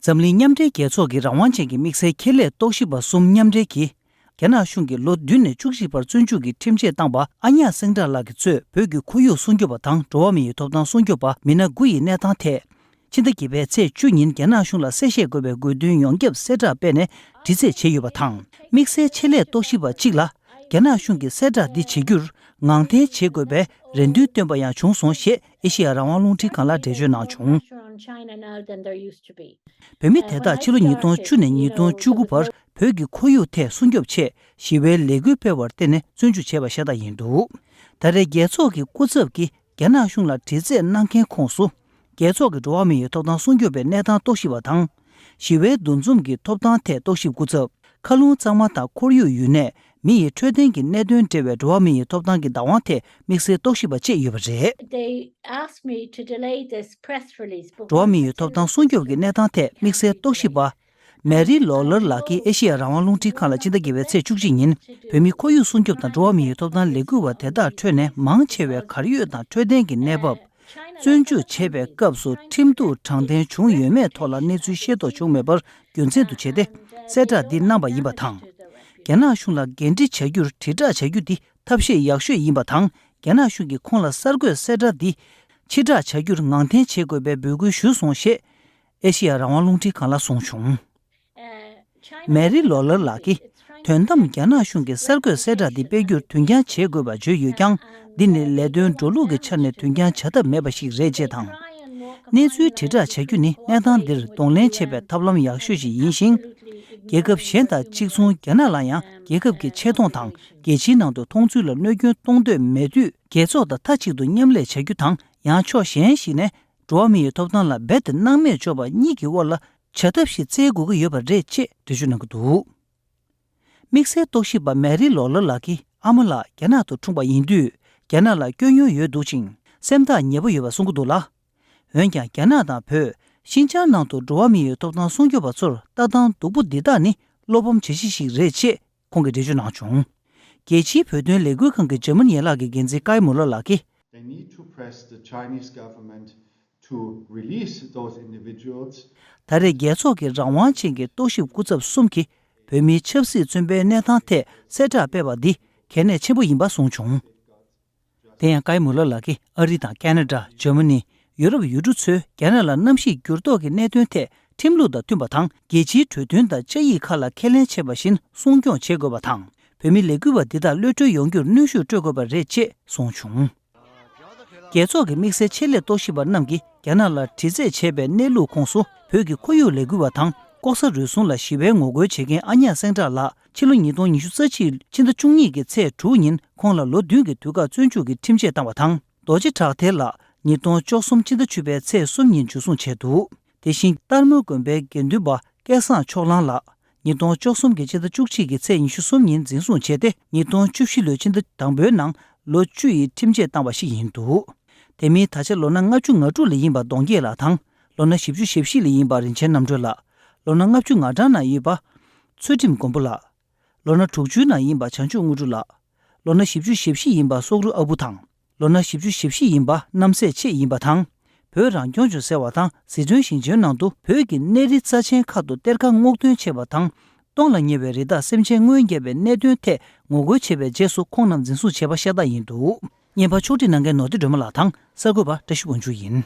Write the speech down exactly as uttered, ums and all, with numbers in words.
འཛམ་གླིང་མཉམ་འབྲེལ་རྒྱལ་ཚོགས་ཀྱི་རང་དབང་ཅན་གྱི་དམིགས་བསལ་ཁེ་ལས་རྟོག་ཞིབ་པ་གསུམ་མཉམ་འབྲེལ་གྱིས། རྒྱ་ནག་གཞུང་གིས་ལོ་བདུན་ནས་བཅུ་གཅིག་བར་བཙོན་འཇུག་གི་ཁྲིམས་ཆད་བཏང་པ་ཨ་ཉག་སེང་ཏྲ་ལགས་ཀྱིས་གཙོས་བོད་ཀྱི་ཁོར་ཡུག་སྲུང་སྐྱོབ་པ་དང་འགྲོ་བ་མི་ཡི་ཐོབ་ཐང་སྲུང་སྐྱོབ་པ་མི་སྣ་དགུ་ཡི་གནས་སྟངས་ཐད། ཕྱི་ཟླ་བརྒྱད་པའི་ཚེས་བཅུ་ཉིན་རྒྱ་ནག་གཞུང་ལ་གསལ་བཤད་དགོས་པའི་དགོས་འདུན་ཡོངས་ཁྱབ་གསལ་བསྒྲགས་སྤེལ་ནས་དྲི་རྩད་བྱས་ཡོད་པ་དང་། དམིགས་བསལ་ཆེད་ལས་རྟོག་ཞིབ་པ་གཅིག་ལ། རྒྱ་ནག་གཞུང་གིས་གསལ་བསྒྲགས་འདི་བྱེད་རྒྱུར་ངང་འཐེན་བྱེད་དགོས་པའི་རེ་འདུན་བཏོན་པ་ཡང་བྱུང་སོང་ཞེས་ཨེ་ཤེ་ཡ་རང་དབང་རླུང་འཕྲིན་ཁང་ལ་འགྲེལ་བརྗོད་གནང་བྱུང་། བོད་མི་དེ་དག་ཕྱི་ལོ་ཉིས་སྟོང་བཅུ་ནས་ཉིས་སྟོང་བཅུ་དགུ་བར་བོད་ཀྱི་ཁོར་ཡུག་ཐད་སྲུང་སྐྱོབ་ཆེད་ཞི་བའི་ལས་འགུལ་སྤེལ་བར་བརྟེན་ནས་བཙོན་འཇུག་བྱས་པ་ཤ་སྟག་ཡིན་འདུག་ད་རེས་རྒྱལ་ཚོགས་ཀྱི་སྐུ་ཚབ་ཀྱིས་རྒྱ་ནག་གཞུང་ལ་དྲི་རྩད་གནང་མཁན་ཁོངས་སུ། རྒྱལ་ཚོགས་ཀྱི་འགྲོ་བ་མི་ཡི་ཐོབ་ཐང་སྲུང་སྐྱོབ་པའི་གནས་སྟངས་རྟོག་ཞིབ་པ་དང་། ཞི་བའི་འདུ་འཛོམས་ཀྱི་ཐོབ་ཐང་ཐད་རྟོག་ཞིབ་སྐུ་ཚབ། མཁའ་རླུང་གཙང་མ་དང་ཁོར་ཡུག་ཡུན་གནས། མི་ཡི་འཕྲོད་བསྟེན་གྱི་གནད་དོན་འབྲེལ་བའི་འགྲོ་བ་མི་ཡི་ཐོབ་ཐང་གི་བདག་དབང་ཐད་དམིགས་བསལ་རྟོག་ཞིབ་པ་བཅས་ཡོད་པ་རེད། They asked me to delay this press release འགྲོ་བ་མི་ཡི་ཐོབ་ཐང་སྲུང་སྐྱོབ་ཀྱི་གནས་སྟངས་ཐད་དམིགས་བསལ་རྟོག་ཞིབ་པ། མེ་རི་ལོ་ལར་ལགས་ཀྱིས་ཨེ་ཤེ་ཡ་རང་དབང་རླུང་འཕྲིན་ཁང་ལ་ཕྱི་ཟླ་བརྒྱད་པའི་ཚེས་བཅུ་གཅིག་ཉིན་བོད་མིའི་ཁོར་ཡུག་སྲུང་སྐྱོབ་དང་འགྲོ་བ་མི་ཡི་ཐོབ་ཐང་ལས་འགུལ་བ་དེ་དག་ཁྲོད་ནས་མང་ཆེ་བས་གར་ཡོད་དང་འཕྲོད་བསྟེན་གྱི་གནས་བབ། བཙོན་འཇུག་བྱས་པའི་སྐབས་སུ་ཁྲིམས་གཏུག་དྲང་བདེན་བྱུང་ཡོད་མེད་ཐོག་ལ་གནས་ཚུལ་ཤེས་རྟོགས་བྱུང་མེད་པར་རྒྱུ་མཚན་དུ་བྱས་ཏེ་གསལ་བསྒྲགས་འདི་གནང་པ་ཡིན་པ་དང་། རྒྱ་ནག་གཞུང་ལ་འགན་འཁྲི་བྱ་རྒྱུར་དྲིལ་བསྒྲགས་བྱ་རྒྱུ་འདི་ཐབས་ཤེས་ཡག་ཤོས་ཡིན་པ་དང་། རྒྱ་ནག་གཞུང་གིས་ཁོང་ལ་གསར་འགོད་གསལ་བསྒྲགས་འདི་ཕྱིར་བསྒྲགས་བྱ་རྒྱུར་ངང་འཐེན་བྱེད་དགོས་པའི་འབོད་སྐུལ་ཞུས་སོང་ཞེས་ཨེ་ཤེ་ཡ་རང་དབང་རླུང་འཕྲིན་ཁང་ལ་གསུངས་བྱུང་། མེ་རི་ལོ་ལར་ལགས་ཀྱིས་དོན་དམ་རྒྱ་ནག་གཞུང་གིས་གསར་འགོད་གསལ་བསྒྲགས་འདི་སྤེལ་རྒྱུར་དུས་འགྱངས་བྱེད་དགོས་པ་བརྗོད་ཡོད་ཀྱང་། འདི་ནི་ལས་དོན་འགྲོ་ལུགས་ཀྱི་ཆ་ནས་དུས་འགྱངས་བྱ་ཐབས་མེད་པ་ཞིག་རེད་ཅེས་དང་། གནས་ཚུལ་དྲིལ་བསྒྲགས་བྱ་རྒྱུ་ནི་གནས་སྟངས་འདིར་གདོང་ལེན་བྱེད་པའི་ཐབས་ལམ་ཡག་ཤོས་ཤིག་ཡིན་ཞིང་། རྒྱལ་ཁབ་གཞན་དང་གཅིག་མཚུངས་རྒྱ་ནག་ལ་ཡང་རྒྱལ་ཁབ་ཀྱི་ཆེ་མཐོང་དང་རྒྱལ་སྤྱིའི་ནང་དུ་མཐོང་ཚུལ་ལ་གནོད་སྐྱོན་གཏོང་འདོད་མེད་དུས། རྒྱལ་ཚོགས་དང་མཐའ་གཅིག་ཏུ་མཉམ་ལས་བྱ་རྒྱུ་དང་། ཡང་ཕྱོགས་གཞན་ཞིག་ནས་འགྲོ་བ་མི་ཡི་ཐོབ་ཐང་ལ་རྦད་དེ་སྣང་མེད་འཇོག་པ་གཉིས་ཀྱི་དབར་ལ་བྱ་ཐབས་ཤིག་བཙལ་དགོས་ཀྱི་ཡོད་པ་རེད་ཅེས་འགྲེལ་བརྗོད་གནང་གི་འདུག་དམིགས་བསལ་རྟོག་ཞིབ་པ་མེ་རི་ལོ་ལར་ལགས་ཀྱི་ཨ་མ་ལགས་རྒྱ་ནག་ཏུ་འཁྲུངས་པ་ཡིན་དུས། རྒྱ་ནག་ལ་སྐྱོན་མྱོང་ཡོད་འདུག་ཅིང་། སེམས་ཐག་ཉེ་པོ་ཡོད་པ་གསུང་གི་འདུག་ལ། འོན་ཀྱང་། རྒྱ་ནག་དང་བོད། ཤིན་ཅང་ནང་དུ་འགྲོ་བ་མི་ཡི་ཐོབ་ཐང་སྲུང་སྐྱོབ་པ་ཚོར་ལྟ་སྟངས་སྡུག་པོ་འདི་དག་ནི་བློ་ཕམ་བྱ་གཞི་ཞིག་རེད་ཅེས་ཁོང་གིས་འགྲེལ་བརྗོད་གནང་བྱུང་། རྒྱལ་སྤྱིའི་བོད་དོན་ལས་འགུལ་ཁང་གི་འཇར་མ་ནི་ཡན་ལག་གི་འགན་འཛིན་ཀའི་མུ་ལར་ལགས་ཀྱིས། They need to press the Chinese government to release those individuals. ད་རེས་རྒྱལ་ཚོགས་ཀྱི་རང་དབང་ཅན་གྱི་རྟོག་ཞིབ་སྐུ་ཚབ་གསུམ་གྱིས་བོད་མིའི་ཆབ་སྲིད་བཙོན་པའི་གནས་སྟངས་ཐད་གསལ་བསྒྲགས་སྤེལ་བ་འདི་གལ་གནད་ཆེན་པོ་ཡིན་པ་གསུངས་བྱུང་། དེ་ཡང་ཀའི་མུ་ལར་ལགས་ཀྱིས་ཨ་རི་དང་ཁེ་ན་ཌ། འཇར་མ་ནི། ཡུ་རོབ་ཡུལ་གྲུ་ཚོས་རྒྱ་ནག་ལ་གནམ་གཤིས་འགྱུར་ལྡོག་གི་གནད་དོན་ཐད་ཁྲིམས་ལུགས་དང་མཐུན་པ་དང་། རྒྱལ་སྤྱིའི་གྲོས་མཐུན་དང་བཅའ་ཡིག་ཁག་ལ་ཁས་ལེན་བྱས་པ་བཞིན་སྲུང་སྐྱོང་བྱེད་དགོས་པ་དང་། བོད་མི་ལས་འགུལ་བ་འདི་དག་གློད་གྲོལ་ཡོང་རྒྱུར་གནོན་ཤུགས་སྤྲོད་དགོས་པ་རེད་ཅེས་གསུངས་བྱུང་། རྒྱལ་ཚོགས་ཀྱི་དམིགས་བསལ་ཆེད་ལས་རྟོག་ཞིབ་པ་རྣམས་ཀྱིས་རྒྱ་ནག་ལ་དྲི་རྩད་བྱས་པའི་གནས་ལུགས་ཁོངས་སུ། བོད་ཀྱི་ཁོར་ཡུག་ལས་འགུལ་བ་དང་ལྐོག་ཟ་རུལ་སུངས་ལ་ཞི་བའི་ངོ་རྒོལ་བྱེད་མཁན་ཨ་ཉག་སེང་བྲག་ལགས། ཕྱི་ལོ་ཉིས་སྟོང་ཉི་ཤུ་རྩ་གཅིག་ཕྱི་ཟླ་བཅུ་གཉིས་ཀྱི་ཚེས་དྲུག་ཉིན་ཁོང་ལ་ལོ་བདུན་གྱི་དུས་བཀག་བཙོན་འཇུག་གི་ཁྲིམས་ཆད་བཏང་བ་དང་། རྡོ་རྗེ་བྲག་ཐེར་ལགས། ཉིས་སྟོང་བཅུ་གསུམ་ཕྱི་ཟླ་བཅུ་པའི་ཚེས་གསུམ་ཉིན་འཇུ་བཟུང་བྱས་འདུག་དེ་བཞིན་སྟག་མོ་དགོན་པའི་དགེ་འདུན་པ་སྐལ་བཟང་ཕྱོགས་གླང་ལགས། ཉིས་སྟོང་བཅུ་གསུམ་གྱི་ཕྱི་ཟླ་བཅུ་གཅིག་གི་ཚེས་ཉི་ཤུ་གསུམ་ཉིན་འཛིན་བཟུང་བྱས་ཏེ། ཉིས་སྟོང་བཅུ་བཞི་ལོའི་ཕྱི་ཟླ་དང་པོའི་ནང་ལོ་བཅུ་ཡི་ཁྲིམས་ཆད་བཏང་བ་ཞིག་ཡིན་འདུག་དེ་མིན་ད་ཆ་ལོ་ན་ལྔ་བཅུ་ང་དྲུག་ལ་ཡིན་པ་གདོང་རྒྱལ་ལགས་དང་། ལོ་ན་བཞི་བཅུ་ཞེ་བཞི་ལ་ཡིན་པ་རིན་ཆེན་རྣམ་གྲོལ་ལགས། ལོ་ན་ལྔ་བཅུ་ང་གྲངས་ན་ཡོད་པ། ཚུལ་ཁྲིམས་མགོན་པོ་ལགས། ལོ་ན་དྲུག་ཅུའི་ནང་ཡིན་པ་བྱང་ཆུབ་དངོས་གྲུབ་ལགས། ལོ་ན་བཞི་བཅུ་ཞེ་བཞི་ཡིན་པ་སོག་རུ་ཨ་བུ་དང་། ལོ་ན་བཞི་བཅུ་ཞེ་བཞི་ཡིན་པ་རྣམ་སྲས་ཆེད་ཡིན་པ་དང་། བོད་རང་སྐྱོང་ལྗོངས་ཟེར་བ་དང་ཟི་ཁྲོན་ཞིང་ཆེན་ནང་དུ་བོད་ཀྱི་གནས་རི་རྩ་ཆེན་ཁག་ཏུ་གཏེར་ཁ་སྔོག་འདོན་བྱས་པ་དང་། སྟོང་ལ་ཉེ་བའི་རི་དྭགས་སེམས་ཅན་རྔོན་བརྒྱབ་པའི་གནད་དོན་ཐད་ངོ་རྒོལ་བྱས་པའི་རྗེས་སུ་ཁོང་རྣམས་འཛིན་བཟུང་བྱས་པ་ཤ་སྟག་ཡིན་འདུག་བརྙན་པར་ཕྱོགས་སྒྲིག་གནང་མཁན་ནོར་བདེ་སྒྲོལ་མ་ལགས་དང་གསར་འགོད་པ་བཀྲ་ཤིས་དབང་ཕྱུག་ཡིན།